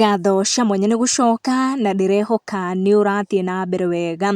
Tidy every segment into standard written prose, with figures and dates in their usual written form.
Ngatho cia mwanya nĩ gũcoka na ndĩrehoka nĩ ũrathiĩ na mbere wega.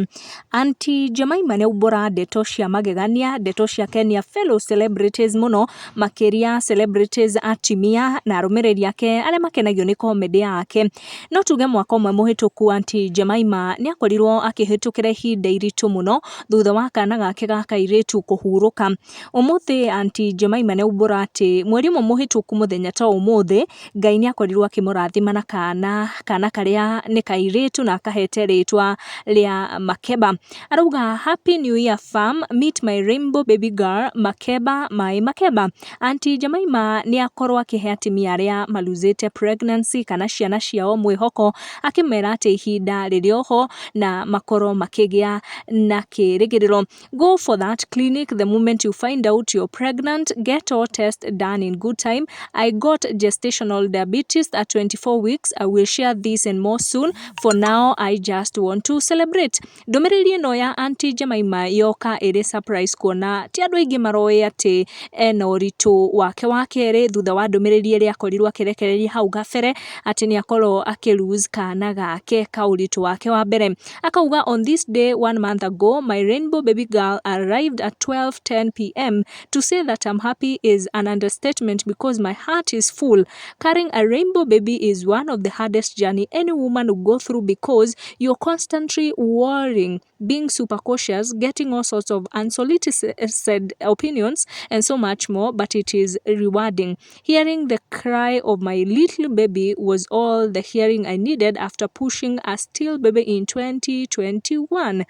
Aunty Jemima nĩ aumbũra ndeto cia magegania, ndeto cia kenia fellow celebrities mũno, makĩria celebrities atumia na arũmĩrĩri ake arĩa makenagio nĩ comedy yake. No tuge mwaka ũmwe mũhĩtũku Aunty Jemima nĩ akorirwo akĩhĩtũkĩra ihinda iritũ mũno thutha wa kana gake ga kairĩtu kũhurũka. Ũmũthĩ Aunty Jemima nĩ aumbũra atĩ mweri ũmwe mũhĩtũku mũthenya ta ũmũthĩ, Ngai nĩ akorirwo akĩmũrathima na kana, kana karĩa nĩ kairĩtu na akahete rĩtwa rĩa Makeba. Arauga, "Happy New Year fam, meet my rainbow baby girl Makeba, my Makeba." Aunty Jemima nĩ akorwo akĩhe atumia arĩa maluzĩte pregnancy kana ciana ciao mwĩhoko, akĩmera atĩ ihinda rĩrĩ oho na makorwo makĩgĩa na kĩrĩgĩrĩro. "Go for that clinic the moment you find out you're pregnant. Get all tests done in good time. I got gestational diabetes at 24 weeks. I will share this and more soon. For now, I just want to celebrate." Ndũmĩrĩri ĩno ya Aunty Jemima yoka ĩrĩ surprise, kuona ti andũ aingĩ maroĩ atĩ ena ũritũ wake wa kerĩ, thutha wa ndũmĩrĩri ĩrĩa akorirwo akĩrekereria hau gabere atĩ nĩ akorwo akĩ lose kana gake ka ũritũ wake wa mbere. Akauga, "On this day one month ago, my rainbow baby girl arrived at 12:10 p.m. To say that I'm happy is an understatement because my heart is full. Carrying a rainbow baby is one of the hardest journey any woman will go through because you're constantly worrying, being super cautious, getting all sorts of unsolicited opinions and so much more, but it is rewarding. Hearing the cry of my little baby was all the hearing I needed after pushing a still baby in 2021."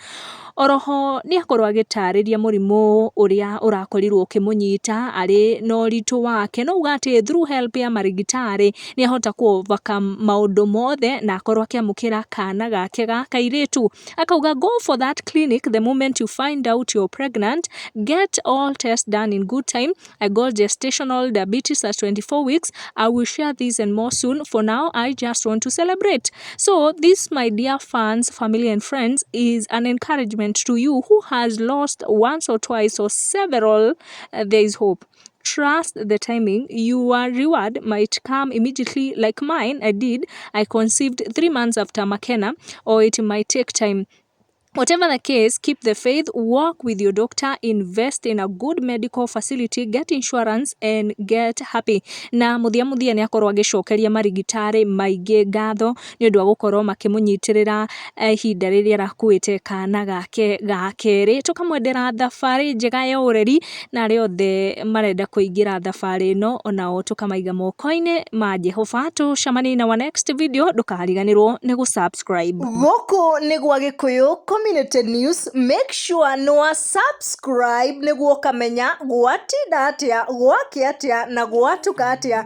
Oroho nĩ akorwo agĩtarĩria mũrimũ ũrĩa ũrakorirwo ũkĩmũnyita arĩ na ũritũ wake, no uga atĩ through help ya marigitari nĩ ahota ku overcome maũndũ mothe na akorwo akĩamũkĩra kana gake ga kairĩtu. Akauga, "Go for that clinic the moment you find out you're pregnant. Get all tests done in good time. I got gestational diabetes at 24 weeks. I will share this and more soon. For now, I just want to celebrate. So this, my dear fans, family and friends, is an encouragement to you who has lost once or twice or several. There is hope. Trust the timing. Your reward might come immediately like mine. I did. I conceived 3 months after McKenna, or it might take time. Whatever the case, keep the faith, work with your doctor, invest in a good medical facility, get insurance and get happy." Na mũthia mũthia nĩ akorwo agĩcokeria marigitari maingĩ ngatho nĩ ũndũ wa gũkorwo makĩmũnyitĩrĩra ihinda rĩrĩa arakuĩte kana gake ga kerĩ. Tũkamwendera thabarĩ njega ya ũreri, na arĩa othe marenda kũingĩra thabarĩ ĩno onao tũkamaiga moko-inĩ ma Jehova. Tũcemanie na wa next video, ndũkariganĩrwo nĩ gũ subscribe. Gũkũ nĩ gwa Gĩkũyũ Community News. Make sure nĩ wa subscribe nĩguo ũkamenya gwatinda atĩa, gwakĩa atĩa na gwatuka atĩa.